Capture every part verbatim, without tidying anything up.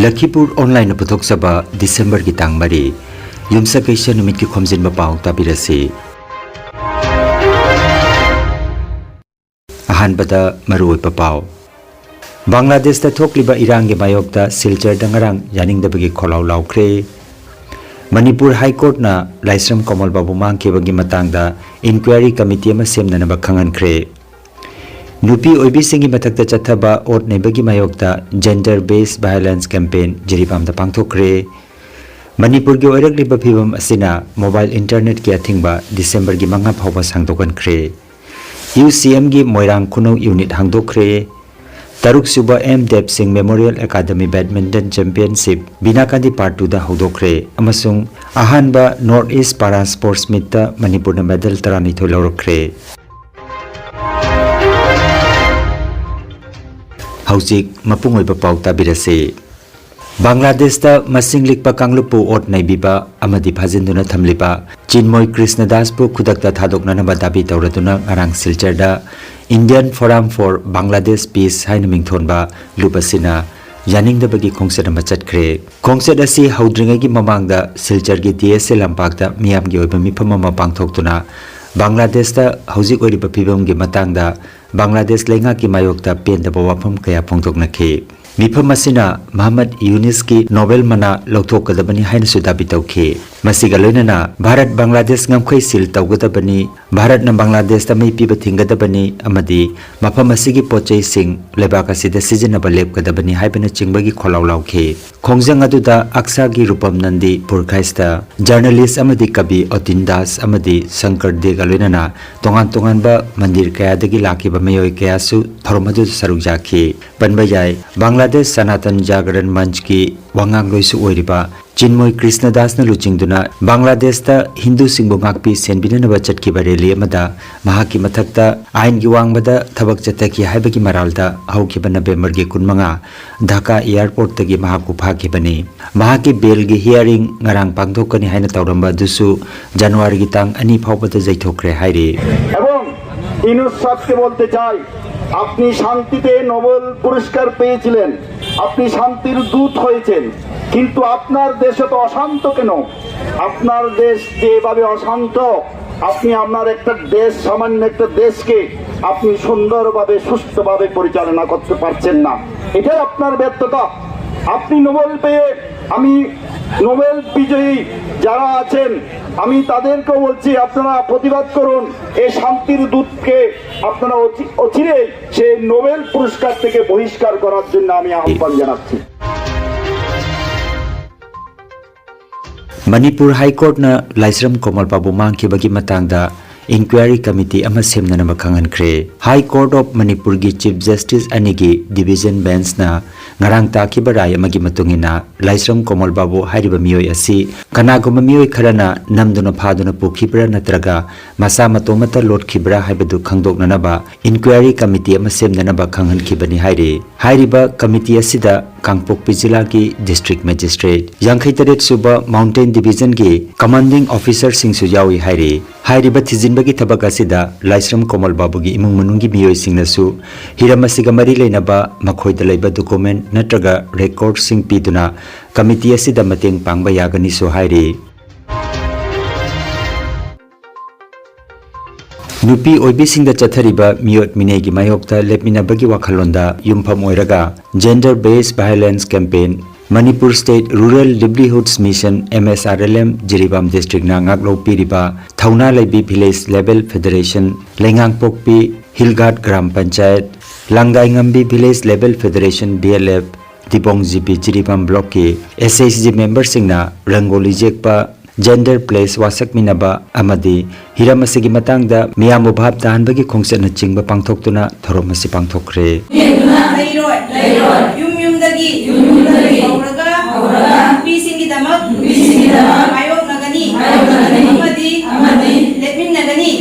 ꯂꯈꯤꯄꯨꯔ ꯑꯣꯟꯂꯥꯏꯟꯅ ꯄꯨꯊꯣꯛꯆꯕ ꯗꯤꯁꯦꯝꯕꯔꯒꯤ ꯇꯥꯡ ꯃꯔꯤ, ꯌꯨꯝꯁꯀꯩꯁ ꯅꯨꯃꯤꯠꯀꯤ ꯈꯣꯝꯖꯤꯟꯕ ꯄꯥꯎ ꯇꯥꯕꯤꯔꯁꯤ꯫ ꯑꯍꯥꯟꯕꯗ ꯃꯔꯨꯑꯣꯏꯕ ꯄꯥꯎ꯫ ꯕꯪꯒ꯭ꯂꯥꯗꯦꯁꯇ ꯊꯣꯛꯂꯤꯕ ꯏꯔꯥꯡꯒꯤ ꯃꯥꯌꯣꯛꯇ ꯁꯤꯜꯆꯔꯗ ꯉꯔꯥꯡ ꯌꯥꯅꯤꯡꯗꯕꯒꯤ ꯈꯣꯜꯂꯥꯎ ꯂꯥꯎꯈ꯭ꯔꯦ꯫ ꯃꯅꯤꯄꯨꯔ ꯍꯥꯏ ꯀꯣꯔꯠꯅ ꯂꯥꯏꯁ꯭ꯔꯝ ꯀꯃꯜ ꯕꯥꯕꯨ ꯃꯥꯡꯈꯤꯕꯒꯤ ꯃꯇꯥꯡꯗ ꯏꯟꯀ꯭ꯋꯥꯏꯔꯤ ꯀꯃꯤꯇꯤ ꯑꯃ ꯁꯦꯝꯅꯅꯕ ꯈꯪꯍꯟꯈ꯭ꯔꯦ꯫ ꯅꯨꯄꯤ ꯑꯣꯏꯕꯤꯁꯤꯡꯒꯤ ꯃꯊꯛꯇ ꯆꯠꯊꯕ ꯑꯣꯠ ꯅꯩꯕꯒꯤ ꯃꯥꯌꯣꯛꯇ Gender Based Violence Campaign ꯖꯤꯔꯤꯕꯥꯝꯗ ꯄꯥꯡꯊꯣꯛꯈ꯭ꯔꯦ꯫ ꯃꯅꯤꯄꯨꯔꯒꯤ ꯑꯣꯏꯔꯛꯂꯤꯕ ꯐꯤꯕꯝ ꯑꯁꯤꯅ ꯃꯣꯕꯥꯏꯜ ꯏꯟꯇꯔꯅꯦꯠꯀꯤ ꯑꯊꯤꯡꯕ ꯗꯤꯁꯦꯝꯕꯔꯒꯤ ꯃꯉꯥ ꯐꯥꯎꯕ ꯁꯥꯡꯗꯣꯛꯍꯟꯈ꯭ꯔꯦ꯫ ꯌꯨ ꯁꯤ ꯑꯦꯝꯒꯤ ꯃꯣꯏꯔꯥꯡ ꯈꯨꯅꯧ ꯌꯨꯅꯤꯠ ꯍꯥꯡꯗꯣꯛꯈ꯭ꯔꯦ꯫ ꯇꯔꯨꯛꯁꯨꯕ ꯑꯦꯝ ꯗꯦꯕ Singh memorial academy badminton championship ꯕꯤꯅꯥꯀꯥꯟꯗꯤ ꯄꯥꯔꯠ ꯇꯨꯗ ꯍꯧꯗꯣꯛꯈ꯭ꯔꯦ ꯑꯃꯁꯨꯡ ꯑꯍꯥꯟꯕ ꯅꯣꯔꯠ ꯏꯁ ꯄꯥꯔꯥ ꯁ꯭ꯄꯣꯔꯠꯁ ꯃꯤꯠꯇ ꯃꯅꯤꯄꯨꯔꯅ ꯃꯦꯗꯜ ꯇꯔꯥꯅꯤꯊꯣꯏ ꯂꯧꯔꯛꯈ꯭ꯔꯦ꯫ ꯍꯧꯖꯤꯛ ꯃꯄꯨꯡ ꯑꯣꯏꯕ ꯄꯥꯎ ꯇꯥꯕꯤꯔꯁꯤ꯫ ꯕꯪꯒ꯭ꯂꯥꯗꯦꯁꯇ ꯃꯁꯤꯡ ꯂꯤꯛꯄ ꯀꯥꯡꯂꯨꯞꯄꯨ ꯑꯣꯠ ꯅꯩꯕꯤꯕ ꯑꯃꯗꯤ ꯐꯥꯖꯤꯟꯗꯨꯅ ꯊꯝꯂꯤꯕ ꯆꯤꯟꯃꯣꯏ ꯀ꯭ꯔꯤꯁꯅꯗꯥꯁꯄꯨ ꯈꯨꯗꯛꯇ ꯊꯥꯗꯣꯛꯅꯅꯕ ꯗꯥꯕꯤ ꯇꯧꯔꯗꯨꯅ ꯉꯔꯥꯡ ꯁꯤꯜꯆꯔꯗ Indian Forum for Bangladesh Peace ꯍꯥꯏꯅ ꯃꯤꯡꯊꯣꯟꯕ ꯂꯨꯞ ꯑꯁꯤꯅ ꯌꯥꯅꯤꯡꯗꯕꯒꯤ ꯈꯣꯡꯆꯠ ꯑꯃ ꯆꯠꯈ꯭ꯔꯦ꯫ ꯈꯣꯡꯆꯠ ꯑꯁꯤ ꯍꯧꯗ꯭ꯔꯤꯉꯩꯒꯤ ꯃꯃꯥꯡꯗ ꯁꯤꯜꯆꯔꯒꯤ ꯗꯤ ꯑꯦꯁ ꯑꯦ ꯂꯝꯄꯥꯛꯇ ꯃꯤꯌꯥꯝꯒꯤ ꯑꯣꯏꯕ ꯃꯤꯐꯝ ꯑꯃ ꯄꯥꯡꯊꯣꯛꯇꯨꯅ ꯕꯪꯒ꯭ꯂꯥꯗꯦꯁꯇ ꯍꯧꯖꯤꯛ ꯑꯣꯏꯔꯤꯕ ꯐꯤꯕꯝꯒꯤ ꯃꯇꯥꯡꯗ ꯕꯪꯒ꯭ꯂꯥꯗꯦꯁ ꯂꯩꯉꯥꯛꯀꯤ ꯃꯥꯌꯣꯛꯇ ꯄꯦꯟꯗꯕ ꯋꯥꯐꯝ ꯀꯌꯥ ꯐꯣꯡꯗꯣꯛꯅꯈꯤ꯫ ꯃꯤꯐꯝ ꯑꯁꯤꯅ ꯃꯍꯃꯗ ꯌꯨꯅꯤꯁꯀꯤ ꯅꯣꯕꯦꯜ ꯃꯅꯥ ꯂꯧꯊꯣꯛꯀꯗꯕꯅꯤ ꯍꯥꯏꯅꯁꯨ ꯗꯥꯕꯤ ꯇꯧꯈꯤ꯫ ꯃꯁꯤꯒ ꯂꯣꯏꯅꯅ ꯚꯥꯔꯠ ꯕꯪꯒ꯭ꯂꯥꯗꯦꯁ ꯉꯝꯈꯩ ꯁꯤꯜ ꯇꯧꯒꯗꯕꯅꯤ, ꯚꯥꯔꯠꯅ ꯕꯪꯒ꯭ꯂꯥꯗꯦꯁꯇ ꯃꯩ ꯄꯤꯕ ꯊꯤꯡꯒꯗꯕꯅꯤ ꯑꯃꯗꯤ ꯃꯐꯝ ꯑꯁꯤꯒꯤ ꯄꯣꯠ ꯆꯩꯁꯤꯡ ꯂꯩꯕꯥꯛ ꯑꯁꯤꯗ ꯁꯤꯖꯤꯟꯅꯕ ꯂꯦꯞꯀꯗꯕꯅꯤ ꯍꯥꯏꯕꯅꯆꯤꯡꯕꯒꯤ ꯈꯣꯜꯂꯥꯎ ꯂꯥꯎꯈꯤ꯫ ꯈꯣꯡꯖꯪ ꯑꯗꯨꯗ ꯑꯛꯁꯥꯒꯤ ꯔꯨꯄꯝ ꯅꯟꯗꯤ ꯄꯨꯔꯈꯥꯏꯁꯇ, ꯖꯔꯅꯦꯂꯤꯁ ꯑꯃꯗꯤ ꯀꯕꯤ ꯑꯣꯇꯤꯟ ꯗꯥꯁ ꯑꯃꯗꯤ ꯁꯪꯀꯔ ꯗꯦꯒ ꯂꯣꯏꯅꯅ ꯇꯣꯉꯥꯟ ꯇꯣꯉꯥꯟꯕ ꯃꯟꯗꯤꯔ ꯀꯌꯥꯗꯒꯤ ꯂꯥꯛꯈꯤꯕ ꯃꯤꯑꯣꯏ ꯀꯌꯥꯁꯨ ꯊꯧꯔꯝ ꯑꯗꯨꯗ ꯁꯔꯨꯛ ꯌꯥꯈꯤ꯫ ꯄꯟꯕ ꯌꯥꯏ, ꯕꯪꯒ꯭ꯂꯥꯗꯦꯁ ꯁꯅꯥꯇꯟ ꯖꯥꯒꯔꯟ ꯃꯟꯆꯀꯤ ꯋꯥꯉꯥꯡꯂꯣꯏꯁꯨ ꯑꯣꯏꯔꯤꯕ ꯆꯤꯟꯃꯣꯏ ꯀ꯭ꯔꯤꯁꯅꯗꯥꯁꯅ ꯂꯨꯆꯤꯡꯗꯨꯅ ꯕꯪꯒ꯭ꯂꯥꯗꯦꯁꯇ ꯍꯤꯟꯗꯨꯁꯤꯡꯕꯨ ꯉꯥꯛꯄꯤ ꯁꯦꯟꯕꯤꯅꯅꯕ ꯆꯠꯈꯤꯕ ꯔꯦꯂꯤ ꯑꯃꯗ ꯃꯍꯥꯛꯀꯤ ꯃꯊꯛꯇ ꯑꯥꯏꯟꯒꯤ ꯋꯥꯡꯃꯗ ꯊꯕꯛ ꯆꯠꯊꯈꯤ ꯍꯥꯏꯕꯒꯤ ꯃꯔꯥꯜꯗ ꯍꯧꯈꯤꯕ ꯅꯕꯦꯝꯕꯔꯒꯤ ꯀꯨꯟꯃꯉꯥ ꯙꯥꯀꯥ ꯑꯦꯌꯥꯔꯄꯣꯔꯠꯇꯒꯤ ꯃꯍꯥꯛꯄꯨ ꯐꯥꯈꯤꯕꯅꯤ꯫ ꯃꯍꯥꯛꯀꯤ ꯕꯦꯜꯒꯤ ꯍꯤꯌꯥꯔꯤꯡ ꯉꯔꯥꯡ ꯄꯥꯡꯊꯣꯛꯀꯅꯤ ꯍꯥꯏꯅ ꯇꯧꯔꯝꯕ ꯑꯗꯨꯁꯨ ꯖꯅꯋꯥꯔꯤꯒꯤ ꯇꯥꯡ ꯑꯅꯤ ꯐꯥꯎꯕꯗ ꯌꯩꯊꯣꯛꯈ꯭ꯔꯦ ꯍꯥꯏꯔꯤ꯫ এবং ইউনুস সাহেবকে বলতে চাই, আপনি শান্তিতে নোবেল পুরস্কার পেয়েছিলেন, আপনি শান্তির দূত হয়েছেন, কিন্তু আপনার দেশ তো অশান্ত কেন? আপনার দেশ যেভাবে অশান্ত, আপনি আপনার একটা দেশ, সামান্য একটা দেশকে আপনি সুন্দরভাবে, সুস্থভাবে পরিচালনা করতে পারছেন না। এটাই আপনার ব্যর্থতা। আপনি নোবেল পেয়ে, আমি নোবেল বিজয়ী যারা আছেন, আমি তাদেরকেও বলছি, আপনারা প্রতিবাদ করুন। এই শান্তির দূতকে আপনারা অচি-, অচিরেই সেই নোবেল পুরস্কার থেকে বহিষ্কার করার জন্য আমি আহ্বান জানাচ্ছি। ꯃꯅꯤꯄꯨꯔ ꯍꯥꯏ ꯀꯣꯔꯠꯅ ꯂꯥꯏꯁ꯭ꯔꯝ ꯀꯣꯃꯜꯕꯥꯕꯨ ꯃꯥꯡꯈꯤꯕꯒꯤ ꯃꯇꯥꯡꯗ ꯏꯟꯀ꯭ꯋꯥꯏꯔꯤ ꯀꯃꯤꯇꯤ ꯑꯃ ꯁꯦꯝꯅꯅꯕ ꯈꯪꯍꯟꯈ꯭ꯔꯦ꯫ ꯍꯥꯏ ꯀꯣꯔꯠ ꯑꯣꯐ ꯃꯅꯤꯄꯨꯔꯒꯤ ꯆꯤꯐ ꯖꯁꯇꯤꯁ ꯑꯅꯤꯒꯤ ꯗꯤꯚꯤꯖꯟ ꯕꯦꯟꯁꯅ ꯉꯔꯥꯡ ꯇꯥꯈꯤꯕ ꯔꯥꯏ ꯑꯃꯒꯤ ꯃꯇꯨꯡ ꯏꯟꯅ, ꯂꯥꯏꯁ꯭ꯔꯝ ꯀꯣꯃꯜꯕꯥꯕꯨ ꯍꯥꯏꯔꯤꯕ ꯃꯤꯑꯣꯏ ꯑꯁꯤ ꯀꯅꯥꯒꯨꯝꯕ ꯃꯤꯑꯣꯏ ꯈꯔꯅ ꯅꯝꯗꯨꯅ ꯐꯥꯗꯨꯅ ꯄꯨꯈꯤꯕ꯭ꯔꯥ ꯅꯠꯇ꯭ꯔꯒ ꯃꯁꯥ ꯃꯇꯣꯝꯇ ꯂꯣꯠꯈꯤꯕ꯭ꯔꯥ ꯍꯥꯏꯕꯗꯨ ꯈꯪꯗꯣꯛꯅꯅꯕ ꯏꯟꯀ꯭ꯋꯥꯏꯔꯤ ꯀꯃꯤꯇꯤ ꯑꯃ ꯁꯦꯝꯅꯅꯕ ꯈꯪꯍꯟꯈꯤꯕꯅꯤ ꯍꯥꯏꯔꯤ꯫ ꯍꯥꯏꯔꯤꯕ ꯀꯃꯤꯇꯤ ꯑꯁꯤꯗ ꯀꯥꯡꯄꯣꯛꯄꯤ ꯖꯤꯂꯥꯒꯤ ꯗꯤꯁꯇ꯭ꯔꯤꯛ ꯃꯦꯖꯤꯁꯇ꯭ꯔꯦꯠ, ꯌꯥꯡꯈꯩ ꯇꯔꯦꯠ ꯁꯨꯕ ꯃꯥꯎꯟꯇꯦꯟ ꯗꯤꯚꯤꯖꯟꯒꯤ ꯀꯃꯥꯟꯗꯤꯡ ꯑꯣꯐꯤꯁꯔꯁꯤꯡꯁꯨ ꯌꯥꯎꯏ ꯍꯥꯏꯔꯤ꯫ ꯍꯥꯏꯔꯤꯕ ꯊꯤꯖꯤꯟꯕꯒꯤ ꯊꯕꯛ ꯑꯁꯤꯗ ꯂꯥꯏꯁ꯭ꯔꯝ ꯀꯣꯃꯜ ꯕꯥꯕꯨꯒꯤ ꯏꯃꯨꯡ ꯃꯅꯨꯡꯒꯤ ꯃꯤꯑꯣꯏꯁꯤꯡꯅꯁꯨ ꯍꯤꯔꯝ ꯑꯁꯤꯒ ꯃꯔꯤ ꯂꯩꯅꯕ ꯃꯈꯣꯏꯗ ꯂꯩꯕ ꯗꯣꯀꯨꯃꯦꯟꯠ ꯅꯠꯇ꯭ꯔꯒ ꯔꯦꯀꯣꯔꯗꯁꯤꯡ ꯄꯤꯗꯨꯅ ꯀꯃꯤꯇꯤ ꯑꯁꯤꯗ ꯃꯇꯦꯡ ꯄꯥꯡꯕ ꯌꯥꯒꯅꯤꯁꯨ ꯍꯥꯏꯔꯤ꯫ ꯅꯨꯄꯤ ꯑꯣꯏꯕꯤꯁꯤꯡꯗ ꯆꯠꯊꯔꯤꯕ ꯃꯤꯑꯣꯠ ꯃꯤꯅꯩꯒꯤ ꯃꯥꯌꯣꯛꯇ ꯂꯦꯞꯃꯤꯟꯅꯕꯒꯤ ꯋꯥꯈꯜꯂꯣꯟꯗ ꯌꯨꯝꯐꯝ ꯑꯣꯏꯔꯒ Gender Based Violence Campaign, Manipur State Rural Livelihoods Mission, M S R L M, Jiribam ꯗꯤꯁꯇ꯭ꯔꯤꯛꯅ ꯉꯥꯛꯂꯧ ꯄꯤꯔꯤꯕ ꯊꯧꯅꯥ ꯂꯩꯕꯤ village level federation, Leingangpokpi Hilgat Gram Panchayat, Langdaingambi village level federation, B L F, Dibong ꯖꯤꯕꯤ ꯖꯤꯔꯤꯕꯥꯝ ꯕ꯭ꯂꯣꯛꯀꯤ ꯑꯦꯁ ꯑꯩꯆ ꯖꯤ ꯃꯦꯝꯕꯔꯁꯤꯡꯅ ꯔꯪꯒꯣꯂꯤ ꯌꯦꯛꯄ, ꯖꯦꯟꯗꯔ ꯄ꯭ꯂꯦꯁ ꯋꯥꯁꯛꯃꯤꯟꯅꯕ ꯑꯃꯗꯤ ꯍꯤꯔꯝ ꯑꯁꯤꯒꯤ ꯃꯇꯥꯡꯗ ꯃꯤꯌꯥꯝꯕꯨ ꯚꯥꯞ ꯇꯥꯍꯟꯕꯒꯤ ꯈꯣꯡꯆꯠꯅꯆꯤꯡꯕ ꯄꯥꯡꯊꯣꯛꯇꯨꯅ ꯊꯧꯔꯝ ꯑꯁꯤ ꯄꯥꯡꯊꯣꯛꯈ꯭ꯔꯦ꯫ ꯂꯩꯔꯣꯏ꯫ ꯌꯨꯝ ꯌꯨꯝꯗꯒꯤ ꯍꯧꯔꯒ ꯅꯨꯄꯤꯁꯤꯡꯒꯤꯗꯃꯛ ꯃꯥꯌꯣꯛꯅꯒꯅꯤ ꯑꯃꯗꯤ ꯂꯦꯞꯃꯤꯟꯅꯒꯅꯤ꯫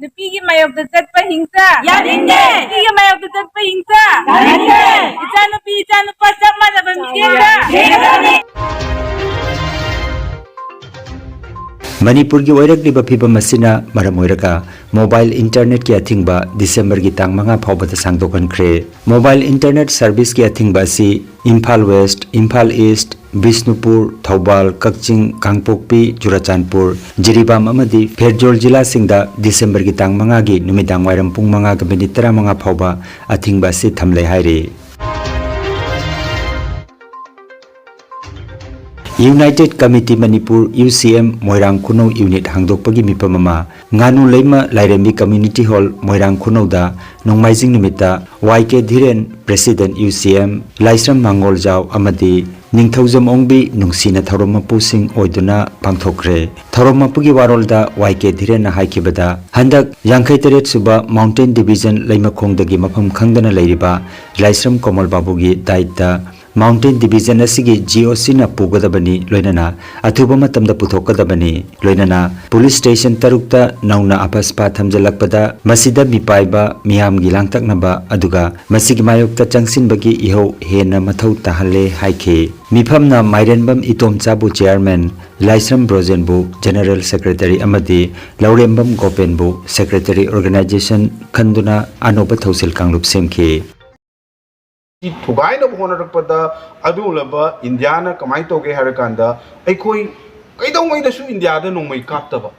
ꯅꯨꯄꯤꯒꯤ ꯃꯥꯌꯣꯛꯇ ꯆꯠꯄ ꯍꯤꯡꯁꯥ꯫ ꯌꯥꯅꯤꯡꯗꯦ꯫ ꯅꯨꯄꯤꯒꯤ ꯃꯥꯌꯣꯛꯇ ꯆꯠꯄ ꯍꯤꯡꯁꯥ꯫ ꯌꯥꯅꯤꯡꯗꯦ꯫ ꯏꯆꯥꯅꯨꯄꯤ ꯏꯆꯥꯅꯨꯄꯥ ꯆꯞ ꯃꯥꯟꯅꯕ ꯃꯤꯠꯌꯦꯡꯗ꯫ ꯃꯅꯤꯄꯨꯔꯒꯤ ꯑꯣꯏꯔꯛꯂꯤꯕ ꯐꯤꯕꯝ ꯑꯁꯤꯅ ꯃꯔꯝ ꯑꯣꯏꯔꯒ ꯃꯣꯕꯥꯏꯜ ꯏꯟꯇꯔꯅꯦꯠꯀꯤ ꯑꯊꯤꯡꯕ ꯗꯤꯁꯦꯝꯕꯔꯒꯤ ꯇꯥꯡ ꯃꯉꯥ ꯐꯥꯎꯕꯗ ꯁꯥꯡꯗꯣꯛꯍꯟꯈ꯭ꯔꯦ꯫ ꯃꯣꯕꯥꯏꯜ ꯏꯟꯇꯔꯅꯦꯠ ꯁꯔꯚꯤꯁꯀꯤ ꯑꯊꯤꯡꯕ ꯑꯁꯤ ꯏꯝꯐꯥꯜ ꯋꯦꯁ꯭ꯠ, ꯏꯝꯐꯥꯜ ꯏꯁ꯭ꯠ, ꯕꯤꯁꯅꯨꯄꯨꯔ, ꯊꯧꯕꯥꯜ, ꯀꯛꯆꯤꯡ, ꯀꯥꯡꯄꯣꯛꯄꯤ, ꯆꯨꯔꯆꯥꯟꯄꯨꯔ, ꯖꯤꯔꯤꯕꯥꯝ ꯑꯃꯗꯤ ꯐꯦꯔꯖꯣꯜ ꯖꯤꯂꯥꯁꯤꯡꯗ ꯗꯤꯁꯦꯝꯕꯔꯒꯤ ꯇꯥꯡ ꯃꯉꯥꯒꯤ ꯅꯨꯃꯤꯗꯥꯡ ꯋꯥꯏꯔꯝ ꯄꯨꯡ ꯃꯉꯥꯒ ꯃꯤꯅꯤꯠ ꯇꯔꯥꯃꯉꯥ ꯐꯥꯎꯕ ꯑꯊꯤꯡꯕ ꯑꯁꯤ ꯊꯝꯂꯦ ꯍꯥꯏꯔꯤ꯫ United Committee Manipur, ꯌꯨ ꯁꯤ ꯑꯦꯝ, ꯃꯣꯏꯔꯥꯡ ꯈꯨꯅꯧ ꯌꯨꯅꯤꯠ ꯍꯥꯡꯗꯣꯛꯄꯒꯤ ꯃꯤꯐꯝ ꯑꯃ ꯉꯥꯅꯨ ꯂꯩꯃ ꯂꯥꯏꯔꯦꯝꯕꯤ ꯀꯝꯃ꯭ꯌꯨꯅꯤꯇꯤ ꯍꯣꯜ, ꯃꯣꯏꯔꯥꯡ ꯈꯨꯅꯧꯗ ꯅꯣꯡꯃꯥꯏꯖꯤꯡ ꯅꯨꯃꯤꯠꯇ ꯋꯥꯏ ꯀꯦ ꯙꯤꯔꯦꯟ, ꯄ꯭ꯔꯦꯁꯤꯗꯦꯟꯠ, ꯌꯨ ꯁꯤ ꯑꯦꯝ, ꯂꯥꯏꯁ꯭ꯔꯝ ꯃꯥꯡꯒꯣꯜꯖꯥꯎ ꯑꯃꯗꯤ ꯅꯤꯡꯊꯧꯖꯝ ꯑꯣꯡꯕꯤ ꯅꯨꯡꯁꯤꯅ ꯊꯧꯔꯝ ꯃꯄꯨꯁꯤꯡ ꯑꯣꯏꯗꯨꯅ ꯄꯥꯡꯊꯣꯛꯈ꯭ꯔꯦ꯫ ꯊꯧꯔꯝ ꯃꯄꯨꯒꯤ ꯋꯥꯔꯣꯜꯗ ꯋꯥꯏ ꯀꯦ ꯙꯤꯔꯦꯟꯅ ꯍꯥꯏꯈꯤꯕꯗ, ꯍꯟꯗꯛ ꯌꯥꯡꯈꯩ ꯇꯔꯦꯠ ꯁꯨꯕ Mountain Division ꯂꯩꯃꯈꯣꯡꯗꯒꯤ ꯃꯐꯝ ꯈꯪꯗꯅ ꯂꯩꯔꯤꯕ ꯂꯥꯏꯁ꯭ꯔꯝ ꯀꯣꯃꯜ ꯕꯥꯕꯨꯒꯤ ꯗꯥꯏꯇ Mountain Division ꯑꯁꯤꯒꯤ ꯖꯤ ꯑꯣ ꯁꯤꯅ ꯄꯨꯒꯗꯕꯅꯤ, ꯂꯣꯏꯅꯅ ꯑꯊꯨꯕ ꯃꯇꯝꯗ ꯄꯨꯊꯣꯛꯀꯗꯕꯅꯤ, ꯂꯣꯏꯅꯅ ꯄꯨꯂꯤꯁ ꯁ꯭ꯇꯦꯁꯟ ꯇꯔꯨꯛꯇ ꯅꯧꯅ ꯑꯐꯁꯄꯥ ꯊꯝꯖꯤꯜꯂꯛꯄꯗ ꯃꯁꯤꯗ ꯃꯤꯄꯥꯏꯕ ꯃꯤꯌꯥꯝꯒꯤ ꯂꯥꯡꯇꯛꯅꯕ ꯑꯗꯨꯒ ꯃꯁꯤꯒꯤ ꯃꯥꯌꯣꯛꯇ ꯆꯪꯁꯤꯟꯕꯒꯤ ꯏꯍꯧ ꯍꯦꯟꯅ ꯃꯊꯧ ꯇꯥꯍꯜꯂꯦ ꯍꯥꯏꯈꯤ꯫ ꯃꯤꯐꯝꯅ ꯃꯥꯏꯔꯦꯟꯕꯝ ꯏꯇꯣꯝꯆꯥꯕꯨ ꯆꯤꯌꯥꯔꯃꯦꯟ, ꯂꯥꯏꯁ꯭ꯔꯝ ꯕ꯭ꯔꯣꯖꯦꯟꯕꯨ ꯖꯦꯅꯔꯦꯜ ꯁꯦꯀ꯭ꯔꯦꯇꯔꯤ ꯑꯃꯗꯤ ꯂꯧꯔꯦꯝꯕꯝ ꯒꯣꯄꯦꯟꯕꯨ ꯁꯦꯀ꯭ꯔꯦꯇꯔꯤ ꯑꯣꯔꯒꯅꯥꯏꯖꯦꯁꯟ ꯈꯟꯗꯨꯅ ꯑꯅꯧꯕ ꯊꯧꯁꯤꯜ ꯀꯥꯡꯂꯨꯞ ꯁꯦꯝꯈꯤ꯫ ꯊꯨꯒꯥꯏꯅꯕ ꯍꯣꯠꯅꯔꯛꯄꯗ ꯑꯗꯨꯒꯨꯝꯂꯕ ꯏꯟꯗꯤꯌꯥꯅ ꯀꯃꯥꯏꯅ ꯇꯧꯒꯦ ꯍꯥꯏꯔꯀꯥꯟꯗ, ꯑꯩꯈꯣꯏ ꯀꯩꯗꯧꯉꯩꯗꯁꯨ ꯏꯟꯗꯤꯌꯥꯗ ꯅꯣꯡꯃꯩ ꯀꯥꯞꯇꯕ,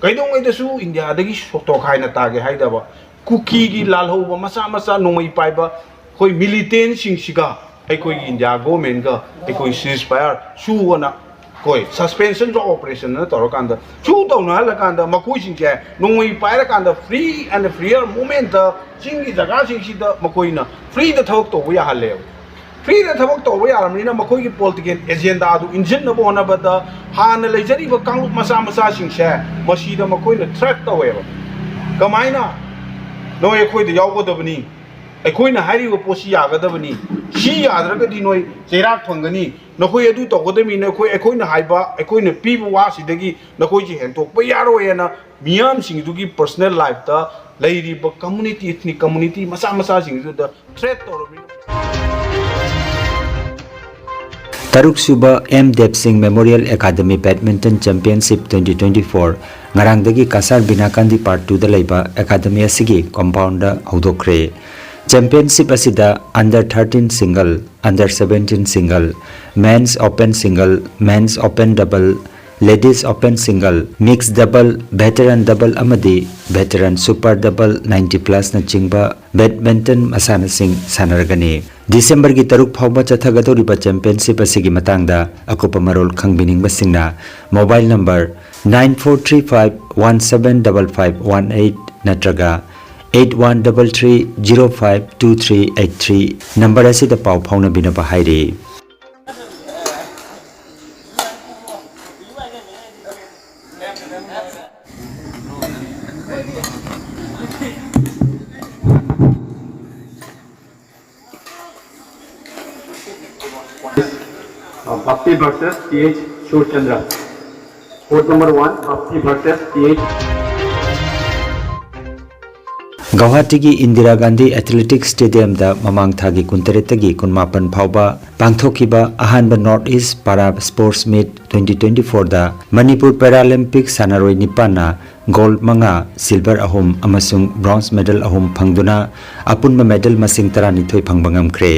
ꯀꯩꯗꯧꯉꯩꯗꯁꯨ ꯏꯟꯗꯤꯌꯥꯗꯒꯤ ꯁꯣ-, ꯇꯣꯈꯥꯏꯅ ꯇꯥꯒꯦ ꯍꯥꯏꯗꯕ, ꯀꯨꯀꯤꯒꯤ ꯂꯥꯜꯍꯧꯕ ꯃꯆꯥ ꯃꯆꯥ ꯅꯣꯡꯃꯩ ꯄꯥꯏꯕ ꯑꯩꯈꯣꯏ ꯃꯤꯂꯤꯇꯦꯟꯁꯤꯡꯁꯤꯒ ꯑꯩꯈꯣꯏꯒꯤ ꯏꯟꯗꯤꯌꯥ ꯒꯣꯔꯃꯦꯟꯒ ꯑꯩꯈꯣꯏ ceasefire ꯁꯨ ꯑꯅ ꯑꯩꯈꯣꯏ suspension of operation ꯑꯅ ꯇꯧꯔꯀꯥꯟꯗ, ꯁꯨ ꯇꯧꯅꯍꯜꯂꯀꯥꯟꯗ, ꯃꯈꯣꯏꯁꯤꯡꯁꯦ ꯅꯣꯡꯃꯩ ꯄꯥꯏꯔꯀꯥꯟꯗ free and freer movementꯇ ꯆꯤꯡꯒꯤ ꯖꯒꯥꯁꯤꯡꯁꯤꯗ ꯃꯈꯣꯏꯅ freeꯗ ꯊꯕꯛ ꯇꯧꯕ ꯌꯥꯍꯜꯂꯦꯕ꯫ Freeꯗ ꯊꯕꯛ ꯇꯧꯕ ꯌꯥꯔꯕꯅꯤꯅ ꯃꯈꯣꯏꯒꯤ political agendaꯗꯨ ꯏꯟꯁꯤꯟꯅꯕ ꯍꯣꯠꯅꯕꯗ ꯍꯥꯟꯅ ꯂꯩꯖꯔꯤꯕ ꯀꯥꯡꯂꯨꯞ ꯃꯆꯥ ꯃꯆꯥꯁꯤꯡꯁꯦ ꯃꯁꯤꯗ ꯃꯈꯣꯏꯅ threat ꯇꯧꯋꯦꯕ꯫ ꯀꯃꯥꯏꯅ ꯅꯣꯏ ꯑꯩꯈꯣꯏꯗ ꯌꯥꯎꯒꯗꯕꯅꯤ, ꯑꯩꯈꯣꯏꯅ ꯍꯥꯏꯔꯤꯕ ꯄꯣꯠꯁꯤ ꯌꯥꯒꯗꯕꯅꯤ, ꯁꯤ ꯌꯥꯗ꯭ꯔꯒꯗꯤ ꯅꯣꯏ ꯆꯩꯔꯥꯛ ꯐꯪꯒꯅꯤ, ꯅꯈꯣꯏ ꯑꯗꯨ ꯇꯧꯒꯗꯕꯅꯤ, ꯅꯈꯣꯏ, ꯑꯩꯈꯣꯏꯅ ꯍꯥꯏꯕ, ꯑꯩꯈꯣꯏꯅ ꯄꯤꯕ ꯋꯥꯁꯤꯗꯒꯤ ꯅꯈꯣꯏꯁꯤ ꯍꯦꯟꯇꯣꯛꯄ ꯌꯥꯔꯣꯏ ꯍꯥꯏꯅ ꯃꯤꯌꯥꯝꯁꯤꯡꯗꯨꯒꯤ personal lifeꯇ ꯂꯩꯔꯤꯕ community, ethnic community ꯃꯆꯥ ꯃꯆꯥꯁꯤꯡꯗꯨꯗ threat ꯇꯧꯔꯕꯅꯤꯅ꯫ ꯇꯔꯨꯛꯁꯨꯕ ꯑꯦꯝ ꯗꯦꯕ Singh memorial academy badminton championship twenty twenty four ꯉꯔꯥꯡꯗꯒꯤ ꯀꯁꯥꯔ ꯕꯤꯅꯥꯀꯥꯟꯗꯤ ꯄꯥꯔꯠ ꯇꯨꯗ ꯂꯩꯕ ꯑꯦꯀꯥꯗꯃꯤ ꯑꯁꯤꯒꯤ ꯀꯣꯝꯄꯥꯎꯟꯗ ꯍꯧꯗꯣꯛꯈ꯭ꯔꯦ꯫ ꯆꯦꯝꯄꯤꯌꯟꯁꯤꯞ ꯑꯁꯤꯗ under thirteen single, under seventeen single, men's open single, men's open double, ladies open single, mixed double, veteran double ꯑꯃꯗꯤ veteran super double ninety plus ꯅꯆꯤꯡꯕ badminton ꯃꯁꯥꯟꯅꯁꯤꯡ ꯁꯥꯟꯅꯔꯒꯅꯤ꯫ ꯗꯤꯁꯦꯝꯕꯔꯒꯤ ꯇꯔꯨꯛ ꯐꯥꯎꯕ ꯆꯠꯊꯒꯗꯧꯔꯤꯕ ꯆꯦꯝꯄꯤꯌꯟꯁꯤꯞ ꯑꯁꯤꯒꯤ ꯃꯇꯥꯡꯗ ꯑꯀꯨꯞꯄ ꯃꯔꯣꯜ ꯈꯪꯕꯤꯅꯤꯡꯕꯁꯤꯡꯅ mobile number nine four three five one seven five five one eight ꯅꯠꯇ꯭ꯔꯒ eight one double three zero five two three eight three number ꯑꯁꯤꯗ ꯄꯥꯎ ꯐꯥꯎꯅꯕꯤꯅꯕ ꯍꯥꯏꯔꯤ꯫ Bhakti versus T H Surchandra. Court number one, Bhakti versus T H. ꯒꯧꯍꯥꯇꯤꯒꯤ Indira Gandhi athletics ꯁ꯭ꯇꯦꯗꯤꯌꯝꯗ ꯃꯃꯥꯡ ꯊꯥꯒꯤ ꯀꯨꯟꯇꯔꯦꯠꯇꯒꯤ ꯀꯨꯟꯃꯥꯄꯟ ꯐꯥꯎꯕ ꯄꯥꯡꯊꯣꯛꯈꯤꯕ ꯑꯍꯥꯟꯕ north east para sports meet twenty twenty ꯐꯣꯔꯗ ꯃꯅꯤꯄꯨꯔ ꯄꯦꯔꯥꯂꯤꯝꯄꯤꯛ ꯁꯥꯟꯅꯔꯣꯏ ꯅꯤꯄꯥꯟꯅ ꯒꯣꯜꯗ ꯃꯉꯥ, ꯁꯤꯜꯚꯔ ꯑꯍꯨꯝ ꯑꯃꯁꯨꯡ ꯕ꯭ꯔꯣꯟꯖ ꯃꯦꯗꯜ ꯑꯍꯨꯝ ꯐꯪꯗꯨꯅ ꯑꯄꯨꯟꯕ ꯃꯦꯗꯜ ꯃꯁꯤꯡ ꯇꯔꯥꯅꯤꯊꯣꯏ ꯐꯪꯕ ꯉꯝꯈ꯭ꯔꯦ꯫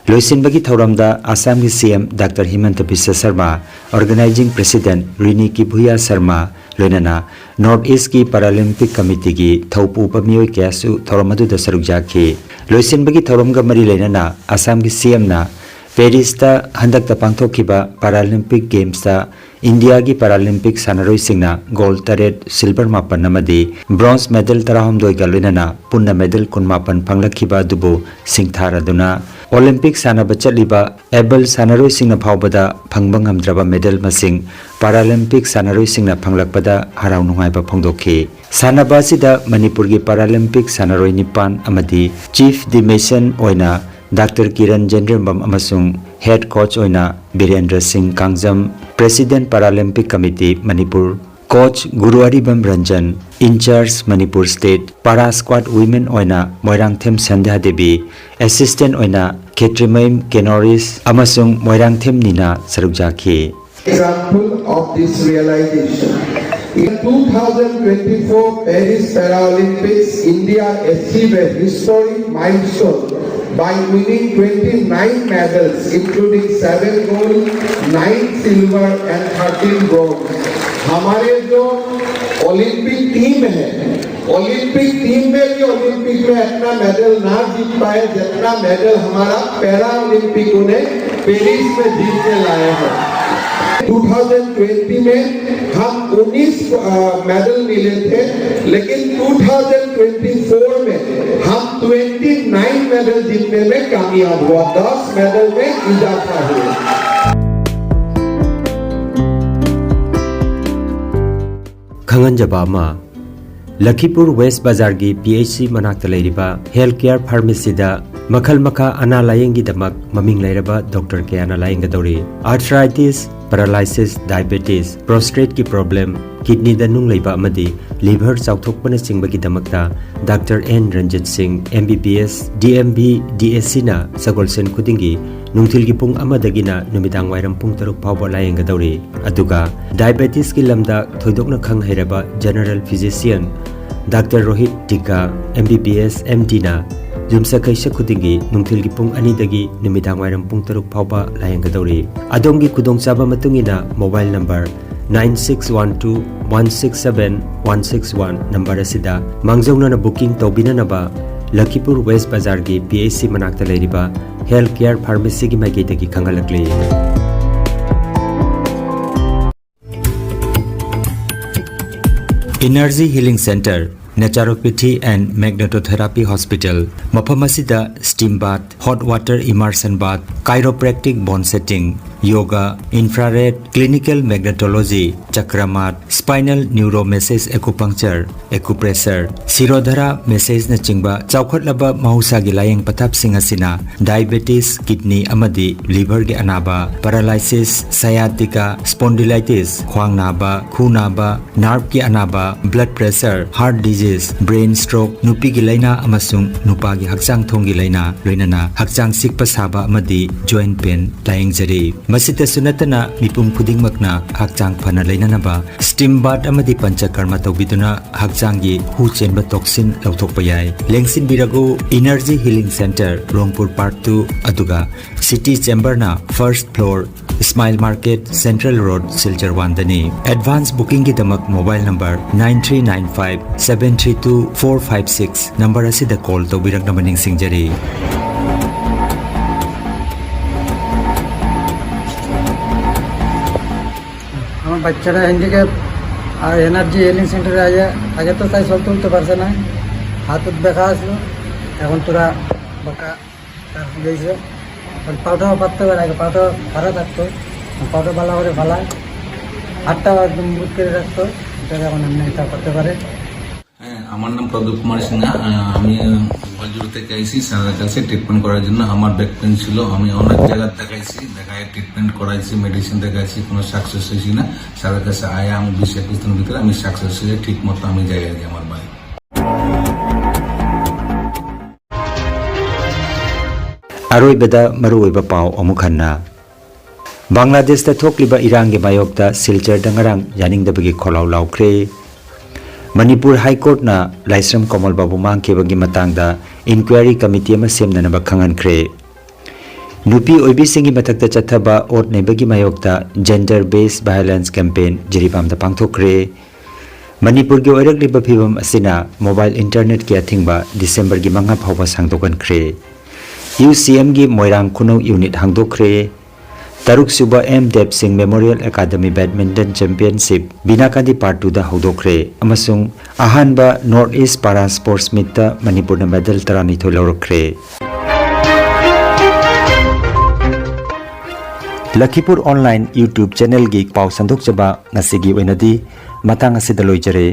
ꯂꯣꯏꯁꯤꯟꯕꯒꯤ ꯊꯧꯔꯝꯗ ꯑꯁꯥꯝꯒꯤ C M doctor Himanta Biswa Sarma, organizing president Riniki Bhuyan Sarma, ꯂꯣꯏꯅꯅ ꯅꯣꯔꯠ ꯏꯁ꯭ꯠꯀꯤ ꯄꯥꯔꯥꯂꯤꯝꯄꯤꯛ ꯀꯃꯤꯇꯤꯒꯤ ꯊꯧꯄꯨꯕ ꯃꯤꯑꯣꯏ ꯀꯌꯥꯁꯨ ꯊꯧꯔꯝ ꯑꯗꯨꯗ ꯁꯔꯨꯛ ꯌꯥꯈꯤ꯫ ꯂꯣꯏꯁꯤꯟꯕꯒꯤ ꯊꯧꯔꯝꯒ ꯃꯔꯤ ꯂꯩꯅꯅ ꯑꯁꯥꯝꯒꯤ ꯁꯤ ꯑꯦꯝꯅ ꯄꯦꯔꯤꯁꯇ ꯍꯟꯗꯛꯇ ꯄꯥꯡꯊꯣꯛꯈꯤꯕ ꯄꯥꯔꯥꯂꯤꯝꯄꯤꯛ ꯒꯦꯝꯁꯇ ꯏꯟꯗꯤꯌꯥꯒꯤ ꯄꯥꯔꯥꯂꯤꯝꯄꯤꯛ ꯁꯥꯟꯅꯔꯣꯏꯁꯤꯡꯅ ꯒꯣꯜꯗ ꯇꯔꯦꯠ, ꯁꯤꯜꯚꯔ ꯃꯥꯄꯟ ꯑꯃꯗꯤ ꯕ꯭ꯔꯣꯟꯖ ꯃꯦꯗꯜ ꯇꯔꯥꯍꯨꯝꯗꯣꯏꯒ ꯂꯣꯏꯅꯅ ꯄꯨꯟꯅ ꯃꯦꯗꯜ ꯀꯨꯟꯃꯥꯄꯟ ꯐꯪꯂꯛꯈꯤꯕ ꯑꯗꯨꯕꯨ ꯁꯤꯡꯊꯥꯔꯗꯨꯅ ꯑꯣꯂꯤꯝꯄꯤꯛ ꯁꯥꯟꯅꯕ ꯆꯠꯂꯤꯕ ꯑꯦꯕꯜ ꯁꯥꯟꯅꯔꯣꯏꯁꯤꯡꯅ ꯐꯥꯎꯕꯗ ꯐꯪꯕ ꯉꯝꯗ꯭ꯔꯕ ꯃꯦꯗꯜ ꯃꯁꯤꯡ ꯄꯥꯔꯥꯂꯤꯝꯄꯤꯛ ꯁꯥꯟꯅꯔꯣꯏꯁꯤꯡꯅ ꯐꯪꯂꯛꯄꯗ ꯍꯔꯥꯎ ꯅꯨꯡꯉꯥꯏꯕ ꯐꯣꯡꯗꯣꯛꯈꯤ꯫ ꯁꯥꯟꯅꯕ ꯑꯁꯤꯗ ꯃꯅꯤꯄꯨꯔꯒꯤ ꯄꯥꯔꯥꯂꯤꯝꯄꯤꯛ ꯁꯥꯟꯅꯔꯣꯏ ꯅꯤꯄꯥꯟ ꯑꯃꯗꯤ ꯆꯤꯐ ꯗꯤꯃꯦꯁꯟ ꯑꯣꯏꯅ ꯗꯥꯛꯇꯔ ꯀꯤꯔꯟ ꯖꯦꯟꯗ꯭ꯔꯦꯝꯕꯝ ꯑꯃꯁꯨꯡ ꯍꯦꯗ ꯀꯣꯆ ꯑꯣꯏꯅ Birendra Singh Kangjam, president Paralympic committee Manipur, Coach Guru Aribam Ranjan, in charge Manipur State, Para Squad Women ꯑꯣꯏꯅ ꯃꯣꯏꯔꯥꯡꯊꯦꯝ ꯁꯟꯙ꯭ꯌꯥ ꯗꯦꯕꯤ, assistant ꯑꯣꯏꯅ ꯈꯦꯇ꯭ꯔꯤꯃꯌꯨꯝ ꯀꯦꯅꯣꯔꯤꯁ ꯑꯃꯁꯨꯡ ꯃꯣꯏꯔꯥꯡꯊꯦꯝ ꯅꯤꯅꯥ ꯁꯔꯨꯛ ꯌꯥꯈꯤ꯫ Example of this realization. In two thousand twenty-four Paris Paralympics, India achieved a historic milestone by winning twenty-nine medals, including seven gold, nine silver and thirteen bronze. हमारे जो Olympic team है, Olympic team में भी Olympic में इतना medal ना जीत पाए जितना मेडल हमारा पैरा ओलंपिकों ने पेरिस में जीत के लाए हैं। दो हज़ार बीस में हम उन्नीस, अ, मेडल मिले थे, लेकिन दो हज़ार चौबीस में हम उनतीस मेडल जीतने में कामयाब हुआ, दस मेडल में इजाफा हुआ। ꯈꯪꯍꯟꯖꯕ ꯑꯃ, ꯂꯈꯤꯄꯨꯔ ꯋꯦꯁ ꯕꯖꯥꯔꯒꯤ ꯄꯤ ꯑꯩꯆ ꯁꯤ ꯃꯅꯥꯛꯇ ꯂꯩꯔꯤꯕ ꯍꯦꯜꯊ ꯀꯦꯌꯔ ꯐꯥꯔꯃꯥꯁꯤꯗ ꯃꯈꯜ ꯃꯈꯥ ꯑꯅꯥ ꯂꯥꯌꯦꯡꯒꯤꯗꯃꯛ ꯃꯃꯤꯡ ꯂꯩꯔꯕ ꯗꯣꯛꯇꯔ ꯀꯌꯥꯅ ꯂꯥꯌꯦꯡꯒꯗꯧꯔꯤ꯫ ꯑꯥꯔꯊ꯭ꯔꯥꯏꯇꯤꯁ, ꯄꯦꯔꯥꯂꯥꯏꯁꯤꯁ, ꯗꯥꯏꯕꯦꯇꯤꯁ, ꯄ꯭ꯔꯣꯁꯇ꯭ꯔꯦꯠꯀꯤ ꯄ꯭ꯔꯣꯕ꯭ꯂꯦꯝ, ꯀꯤꯗꯅꯤꯗ ꯅꯨꯡ ꯂꯩꯕ ꯑꯃꯗꯤ ꯂꯤꯚꯔ ꯆꯥꯎꯊꯣꯛꯄꯅꯆꯤꯡꯕꯒꯤꯗꯃꯛꯇ doctor N Ranjit Singh, M B B S, D M B, D S ꯁꯤꯅ ꯁꯒꯣꯜꯁꯦꯟ ꯈꯨꯗꯤꯡꯒꯤ ꯅꯨꯡꯊꯤꯜꯒꯤ ꯄꯨꯡ ꯑꯃꯗꯒꯤꯅ ꯅꯨꯃꯤꯗꯥꯡ ꯋꯥꯏꯔꯝ ꯄꯨꯡ ꯇꯔꯨꯛ ꯐꯥꯎꯕ ꯂꯥꯌꯦꯡꯒꯗꯧꯔꯤ꯫ ꯑꯗꯨꯒ ꯗꯥꯏꯕꯦꯇꯤꯁꯀꯤ ꯂꯝꯗ ꯊꯣꯏꯗꯣꯛꯅ ꯈꯪ ꯍꯩꯔꯕ general physician doctor Rohit Tikka, M B B S, M ꯗꯤꯅ ꯌꯨꯝꯁꯀꯩꯁ ꯈꯨꯗꯤꯡꯒꯤ ꯅꯨꯡꯊꯤꯜꯒꯤ ꯄꯨꯡ ꯑꯅꯤꯗꯒꯤ ꯅꯨꯃꯤꯗꯥꯡ ꯋꯥꯏꯔꯝ ꯄꯨꯡ ꯇꯔꯨꯛ ꯐꯥꯎꯕ ꯂꯥꯌꯦꯡꯒꯗꯧꯔꯤ꯫ ꯑꯗꯣꯝꯒꯤ ꯈꯨꯗꯣꯡꯆꯥꯕ ꯃꯇꯨꯡ ꯏꯟꯅ mobile number nine six one two one six seven one six one number ꯑꯁꯤꯗ ꯃꯥꯡꯖꯧꯅꯅ ꯕꯨꯀꯤꯡ ꯇꯧꯕꯤꯅꯅꯕ ꯂꯈꯤꯄꯨꯔ ꯋꯦꯁ ꯕꯖꯥꯔꯒꯤ ꯄꯤ ꯑꯩꯆ ꯁꯤ ꯃꯅꯥꯛꯇ ꯂꯩꯔꯤꯕ ꯍꯦꯜꯊ ꯀꯦꯌꯔ ꯐꯥꯔꯃꯥꯁꯤꯒꯤ ꯃꯥꯏꯀꯩꯗꯒꯤ ꯈꯪꯍꯜꯂꯛꯂꯤ꯫ Energy Healing Center, Naturopathy and Magnetotherapy Hospital꯫ ꯃꯐꯝ ꯑꯁꯤꯗ steam bath, hot water immersion bath, chiropractic bone setting, yoga, infrared, clinical magnetology, ꯆꯀ꯭ꯔ ꯃꯥꯠ, spinal neuromassage acupuncture, acupressure, ꯁꯤꯔꯣꯙꯔꯥ ꯃꯦꯁꯦꯖꯅꯆꯤꯡꯕ ꯆꯥꯎꯈꯠꯂꯕ ꯃꯍꯧꯁꯥꯒꯤ ꯂꯥꯌꯦꯡ ꯄꯊꯥꯞꯁꯤꯡ ꯑꯁꯤꯅ diabetes, kidney ꯑꯃꯗꯤ liverꯒꯤ ꯑꯅꯥꯕ, paralysis, sciatica, spondylitis, ꯈ꯭ꯋꯥꯡ ꯅꯥꯕ, ꯈꯨ ꯅꯥꯕ, nerveꯀꯤ ꯑꯅꯥꯕ, blood pressure, heart disease, brain stroke, ꯅꯨꯄꯤꯒꯤ ꯂꯥꯏꯅꯥ ꯑꯃꯁꯨꯡ ꯅꯨꯄꯥꯒꯤ ꯍꯛꯆꯥꯡ ꯊꯣꯡꯒꯤ ꯂꯥꯏꯅꯥ, ꯂꯣꯏꯅꯅ ꯍꯛꯆꯥꯡ ꯆꯤꯛꯄ ꯁꯥꯕ ꯑꯃꯗꯤ joint pain ꯂꯥꯌꯦꯡꯖꯔꯤ꯫ ꯃꯁꯤꯇꯁꯨ ꯅꯠꯇꯅ ꯃꯤꯄꯨꯝ ꯈꯨꯗꯤꯡꯃꯛꯅ ꯍꯛꯆꯥꯡ ꯐꯅ ꯂꯩꯅꯅꯕ steam bath ꯑꯃꯗꯤ ꯄꯟꯆꯀꯔꯃ ꯇꯧꯕꯤꯗꯨꯅ ꯍꯛꯆꯥꯡꯒꯤ ꯍꯨ ꯆꯦꯟꯕ toxin ꯂꯧꯊꯣꯛꯄ ꯌꯥꯏ꯫ ꯂꯦꯡꯁꯤꯟꯕꯤꯔꯒꯨ, Energy Healing Center, ꯔꯣꯡꯄꯨꯔ Park two, ꯑꯗꯨꯒ City Chamberꯅ first floor, Smile Market, Central Road, Silchar one ꯗꯅꯤ꯫ Advance bookingꯒꯤꯗꯃꯛ mobile number nine three nine five seven three two four five six number ꯑꯁꯤꯗ call ꯇꯧꯕꯤꯔꯛꯅꯕ ꯅꯤꯡꯁꯤꯡꯖꯔꯤ꯫ আমার বাচ্চাটা হ্যান্ডিক্যাপ, আর এনার্জি হিলিং সেন্টারে আগে আগে তো তাই চলতে উঠতে পারছে না, হাতত ব্যথা আসলো, এখন তোরা বাঁকা গেছে। এখন পাউটাও পাততে পারে, আগে পাউটা খারাপ থাকতো, পাউটা ভালো করে ফালায়, হাতটাও একদম বুট করে রাখতো, এটা এখন এমনি এটা করতে পারে। হ্যাঁ, আমার নাম প্রদীপ কুমার সিনহা। আহ, আমি গোয়ালজুড়ি থেকে আইছি স্যারের কাছে ট্রিটমেন্ট করার জন্য। আমার ব্যাক পেন ছিল, আমি অনেক জায়গায় দেখাইছি, দেখায় ট্রিটমেন্ট করাইছি, মেডিসিন দেখাইছি, কোনো সাকসেস হয়েছি না। স্যারের কাছে আয়া আমি বিশ একুশ দিন ভিতরে আমি সাকসেস হয়ে ঠিক মতো আমি যাই আর কি আমার বাড়ি। ꯑꯔꯣꯏꯕꯗ ꯃꯔꯨꯑꯣꯏꯕ ꯄꯥꯎ ꯑꯃꯨꯛ ꯍꯟꯅ꯫ ꯕꯪꯒ꯭ꯂꯥꯗꯦꯁꯇ ꯊꯣꯛꯂꯤꯕ ꯏꯔꯥꯡꯒꯤ ꯃꯥꯌꯣꯛꯇ ꯁꯤꯜꯆꯔꯗ ꯉꯔꯥꯡ ꯌꯥꯅꯤꯡꯗꯕꯒꯤ ꯈꯣꯜꯂꯥꯎ ꯂꯥꯎꯈ꯭ꯔꯦ꯫ ꯃꯅꯤꯄꯨꯔ ꯍꯥꯏ ꯀꯣꯔꯠꯅ ꯂꯥꯏꯁ꯭ꯔꯝ ꯀꯣꯃꯜꯕꯥꯕꯨ ꯃꯥꯡꯈꯤꯕꯒꯤ ꯃꯇꯥꯡꯗ ꯏꯟꯀ꯭ꯋꯥꯏꯔꯤ ꯀꯃꯤꯇꯤ ꯑꯃ ꯁꯦꯝꯅꯅꯕ ꯈꯪꯍꯟꯈ꯭ꯔꯦ꯫ ꯅꯨꯄꯤ ꯑꯣꯏꯕꯤꯁꯤꯡꯒꯤ ꯃꯊꯛꯇ ꯆꯠꯊꯕ ꯑꯣꯠ ꯅꯩꯕꯒꯤ ꯃꯥꯌꯣꯛꯇ Gender Based Violence Campaign ꯖꯤꯔꯤꯕꯥꯝꯗ ꯄꯥꯡꯊꯣꯛꯈ꯭ꯔꯦ꯫ ꯃꯅꯤꯄꯨꯔꯒꯤ ꯑꯣꯏꯔꯛꯂꯤꯕ ꯐꯤꯕꯝ ꯑꯁꯤꯅ ꯃꯣꯕꯥꯏꯜ ꯏꯟꯇꯔꯅꯦꯠꯀꯤ ꯑꯊꯤꯡꯕ ꯗꯤꯁꯦꯝꯕꯔꯒꯤ ꯃꯉꯥ ꯐꯥꯎꯕ ꯁꯥꯡꯗꯣꯛꯍꯟꯈ꯭ꯔꯦ꯫ ꯌꯨ ꯁꯤ ꯑꯦꯝꯒꯤ ꯃꯣꯏꯔꯥꯡ ꯈꯨꯅꯧ ꯌꯨꯅꯤꯠ ꯍꯥꯡꯗꯣꯛꯈ꯭ꯔꯦ꯫ ꯇꯔꯨꯛꯁꯨꯕ ꯑꯦꯝ ꯗꯦꯕ Singh memorial academy badminton championship ꯕꯤꯅꯥꯀꯥꯟꯗꯤ ꯄꯥꯔꯠ ꯇꯨꯗ ꯍꯧꯗꯣꯛꯈ꯭ꯔꯦ ꯑꯃꯁꯨꯡ ꯑꯍꯥꯟꯕ ꯅꯣꯔꯠ ꯏꯁ ꯄꯥꯔꯥ ꯁ꯭ꯄꯣꯔꯠꯁ ꯃꯤꯠꯇ ꯃꯅꯤꯄꯨꯔꯅ ꯃꯦꯗꯜ ꯇꯔꯥꯅꯤꯊꯣꯏ ꯂꯧꯔꯛꯈ꯭ꯔꯦ꯫ ꯂꯈꯤꯄꯨꯔ ꯑꯣꯟꯂꯥꯏꯟ YouTube ꯆꯦꯅꯦꯜꯒꯤ ꯄꯥꯎ ꯁꯟꯗꯣꯛꯆꯕ ꯉꯁꯤꯒꯤ ꯑꯣꯏꯅꯗꯤ ꯃꯇꯥꯡ ꯑꯁꯤꯗ ꯂꯣꯏꯖꯔꯦ꯫